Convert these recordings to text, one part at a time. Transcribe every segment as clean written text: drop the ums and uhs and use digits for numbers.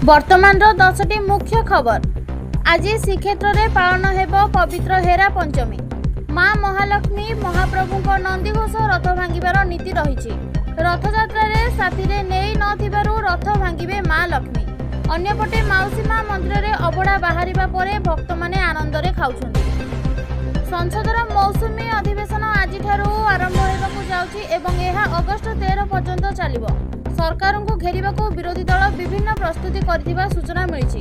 ବର୍ତ୍ତମାନର 10ଟି ମୁଖ୍ୟ ଖବର। ଆଜି ଶ୍ରୀକ୍ଷେତ୍ରରେ ପାଳନ ହେବ ପବିତ୍ର ହେରା ପଞ୍ଚମୀ। ମା ମହାଲକ୍ଷ୍ମୀ ମହାପ୍ରଭୁଙ୍କ ନନ୍ଦିଘୋଷ ରଥ ଭାଙ୍ଗିବାର ନୀତି ରହିଛି। ରଥଯାତ୍ରାରେ ସାଥିରେ ନେଇ ନଥିବାରୁ ରଥ ଭାଙ୍ଗିବେ ମା ଲକ୍ଷ୍ମୀ। ଅନ୍ୟପଟେ ମାଉସୀ ମା ମନ୍ଦିରରେ ଅବଢ଼ା ବାହାରିବା ପରେ ଭକ୍ତମାନେ ଆନନ୍ଦରେ ଖାଉଛନ୍ତି। ସଂସଦର ମୌସୁମୀ ଅଧିବେଶନ ଆଜିଠାରୁ ଆରମ୍ଭ ହେବାକୁ ଯାଉଛି ଏବଂ ଏହା ଅଗଷ୍ଟ 13 ପର୍ଯ୍ୟନ୍ତ ଚାଲିବ। ସରକାରଙ୍କୁ ଘେରିବାକୁ ବିରୋଧୀ ଦଳ ବିଭିନ୍ନ ପ୍ରସ୍ତୁତି କରିଥିବା ସୂଚନା ମିଳିଛି।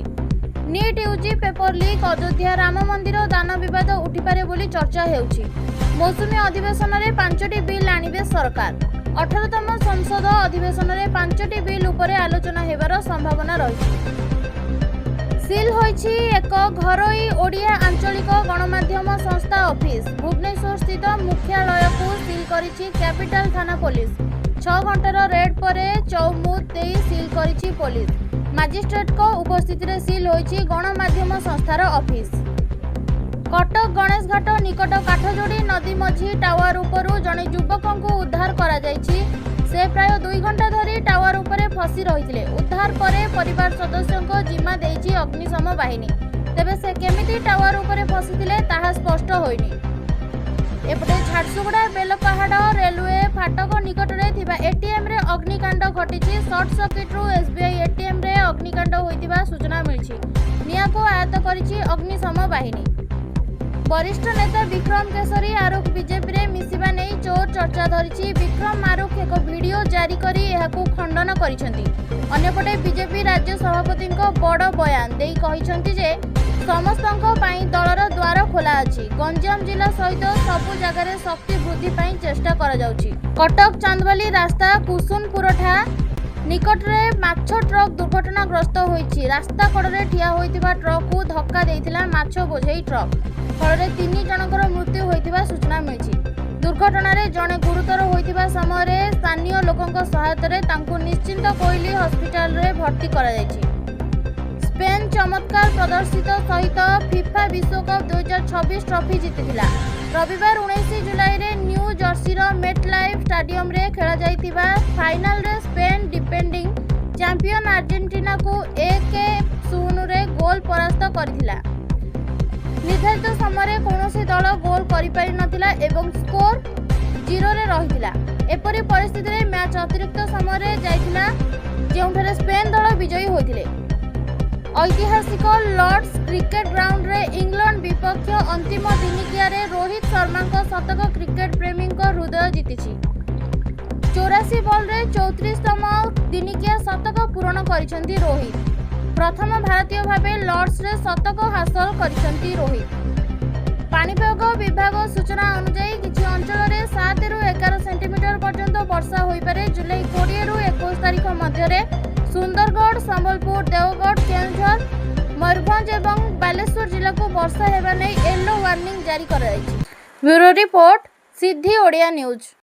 NEET UG paper leak, Ayodhya Ram Mandir ଦାନ ବିବାଦ ଉଠିପାରେ ବୋଲି ଚର୍ଚ୍ଚା ହେଉଛି। ମୌସୁମୀ ଅଧିବେଶନରେ ପାଞ୍ଚଟି ବିଲ୍ ଆଣିବେ ସରକାର। 18ତମ ସଂସଦ ଅଧିବେଶନରେ ପାଞ୍ଚଟି ବିଲ୍ ଉପରେ ଆଲୋଚନା ହେବାର ସମ୍ଭାବନା ରହିଛି। ସିଲ୍ ହୋଇଛି ଏକ ଘରୋଇ ଓଡ଼ିଆ ଆଞ୍ଚଳିକ ଗଣମାଧ୍ୟମ ସଂସ୍ଥା ଅଫିସ। ଭୁବନେଶ୍ୱର ସ୍ଥିତ ମୁଖ୍ୟାଳୟକୁ ସିଲ୍ କରିଛି କ୍ୟାପିଟାଲ ଥାନା ପୋଲିସ। 6 ଘଣ୍ଟାର ରେଡ୍ ପରେ ଚୌମୁଦ ଦେଇ ସିଲ୍ କରିଛି ପୋଲିସ। ମାଜିଷ୍ଟ୍ରେଟଙ୍କ ଉପସ୍ଥିତିରେ ସିଲ୍ ହୋଇଛି ଗଣମାଧ୍ୟମ ସଂସ୍ଥାର ଅଫିସ। କଟକ ଗଣେଶଘାଟ ନିକଟ କାଠଯୋଡ଼ି ନଦୀ ମଝି ଟାୱାର ଉପରୁ ଜଣେ ଯୁବକଙ୍କୁ ଉଦ୍ଧାର କରାଯାଇଛି। ସେ ପ୍ରାୟ 2 ଘଣ୍ଟା ଧରି ଟାୱାର ଉପରେ ଫସି ରହିଥିଲେ। ଉଦ୍ଧାର ପରେ ପରିବାର ସଦସ୍ୟଙ୍କ ଜିମା ଦେଇଛି ଅଗ୍ନିଶମ ବାହିନୀ। ତେବେ ସେ କେମିତି ଟାୱାର ଉପରେ ଫସିଥିଲେ, ତାହା ସ୍ପଷ୍ଟ ହୋଇନି। ଏପଟେ ଝାରସୁଗୁଡ଼ା ବେଲପାହାଡ଼ ରେଲୱେ ଫାଟକ ନିକଟରେ ଥିବା ଏଟିଏମ୍ରେ ଅଗ୍ନିକାଣ୍ଡ ଘଟିଛି। ସର୍ଟ ସର୍କିଟ୍ରୁ ଏସ୍ବିଆଇ ଏଟିଏମ୍ରେ ଅଗ୍ନିକାଣ୍ଡ ହୋଇଥିବା ସୂଚନା ମିଳିଛି। ନିଆଁକୁ ଆୟତ୍ତ କରିଛି ଅଗ୍ନିଶମ ବାହିନୀ। ବରିଷ୍ଠ ନେତା ବିକ୍ରମ କେଶରୀ ଆରୁଖ ବିଜେପିରେ ମିଶିବା ନେଇ ଜୋର ଚର୍ଚ୍ଚା ଧରିଛି। ବିକ୍ରମ ଆରୁଖ ଏକ ଭିଡିଓ ଜାରି କରି ଏହାକୁ ଖଣ୍ଡନ କରିଛନ୍ତି। ଅନ୍ୟପଟେ ବିଜେପି ରାଜ୍ୟ ସଭାପତିଙ୍କ ବଡ଼ ବୟାନ ଦେଇ କହିଛନ୍ତି ଯେ ସମସ୍ତଙ୍କ ପାଇଁ ଦଳର ଦ୍ୱାର ଖୋଲା ଅଛି। ଗଞ୍ଜାମ ଜିଲ୍ଲା ସହିତ ସବୁ ଜାଗାରେ ଶକ୍ତି ବୃଦ୍ଧି ପାଇଁ ଚେଷ୍ଟା କରାଯାଉଛି। କଟକ ଚାନ୍ଦବାଲି ରାସ୍ତା କୁସୁନପୁରଠା ନିକଟରେ ମାଛ ଟ୍ରକ୍ ଦୁର୍ଘଟଣାଗ୍ରସ୍ତ ହୋଇଛି। ରାସ୍ତା କଡ଼ରେ ଠିଆ ହୋଇଥିବା ଟ୍ରକ୍କୁ ଧକ୍କା ଦେଇଥିଲା ମାଛ ବୋଝେଇ ଟ୍ରକ୍। ଫଳରେ ତିନି ଜଣଙ୍କର ମୃତ୍ୟୁ ହୋଇଥିବା ସୂଚନା ମିଳିଛି। ଦୁର୍ଘଟଣାରେ ଜଣେ ଗୁରୁତର ହୋଇଥିବା ସମୟରେ ସ୍ଥାନୀୟ ଲୋକଙ୍କ ସହାୟତାରେ ତାଙ୍କୁ ନିଶ୍ଚିନ୍ତ କୋଇଲି ହସ୍ପିଟାଲରେ ଭର୍ତ୍ତି କରାଯାଇଛି। ସ୍ପେନ୍ ଚମତ୍କାର ପ୍ରଦର୍ଶିତ ସହିତ ଫିଫା ବିଶ୍ୱକପ୍ 2026 ଟ୍ରଫି ଜିତିଥିଲା। ରବିବାର 19 ଜୁଲାଇରେ ନ୍ୟୁ ଜର୍ସିର ମେଟ୍ ଲାଇଫ୍ ଷ୍ଟାଡିୟମରେ ଖେଳାଯାଇଥିବା ଫାଇନାଲରେ ସ୍ପେନ୍ ଡିଫେଣ୍ଡିଂ ଚାମ୍ପିୟନ ଆର୍ଜେଣ୍ଟିନାକୁ 1-0ରେ ଗୋଲ ପରାସ୍ତ କରିଥିଲା। ନିର୍ଦ୍ଧାରିତ ସମୟରେ କୌଣସି ଦଳ ଗୋଲ କରିପାରି ନଥିଲା ଏବଂ ସ୍କୋର 0ରେ ରହିଥିଲା। ଏପରି ପରିସ୍ଥିତିରେ ମ୍ୟାଚ୍ ଅତିରିକ୍ତ ସମୟରେ ଯାଇଥିଲା, ଯେଉଁଠାରେ ସ୍ପେନ୍ ଦଳ ବିଜୟୀ ହୋଇଥିଲେ। ଐତିହାସିକ ଲର୍ଡସ କ୍ରିକେଟ ଗ୍ରାଉଣ୍ଡରେ ଇଂଲଣ୍ଡ ବିପକ୍ଷ ଅନ୍ତିମ ଦିନିକିଆରେ ରୋହିତ ଶର୍ମାଙ୍କ ଶତକ କ୍ରିକେଟ ପ୍ରେମୀଙ୍କ ହୃଦୟ ଜିତିଛି। 84 ବଲରେ 34ତମ ଦିନିକିଆ ଶତକ ପୂରଣ କରିଛନ୍ତି ରୋହିତ। ପ୍ରଥମ ଭାରତୀୟ ଭାବେ ଲର୍ଡସରେ ଶତକ ହାସଲ କରିଛନ୍ତି ରୋହିତ। ପାଣିପାଗ ବିଭାଗ ସୂଚନା ଅନୁଯାୟୀ କିଛି ଅଞ୍ଚଳରେ 7ରୁ 11 ସେଣ୍ଟିମିଟର ପର୍ଯ୍ୟନ୍ତ ବର୍ଷା ହୋଇପାରେ। ଜୁଲାଇ 20ରୁ 21 ତାରିଖ ମଧ୍ୟରେ ସୁନ୍ଦରଗଡ଼, ସମ୍ବଲପୁର, ଦେଓଗଡ଼, କେଉଁଝର, ମୟୂରଭଞ୍ଜ ଏବଂ ବାଲେଶ୍ୱର ଜିଲ୍ଲାକୁ ବର୍ଷା ହେବା ନେଇ ୟେଲୋ ୱାର୍ଣ୍ଣିଂ ଜାରି କରାଯାଇଛି। ବ୍ୟୁରୋ ରିପୋର୍ଟ, ସିଦ୍ଧି ଓଡ଼ିଆ ନ୍ୟୁଜ୍।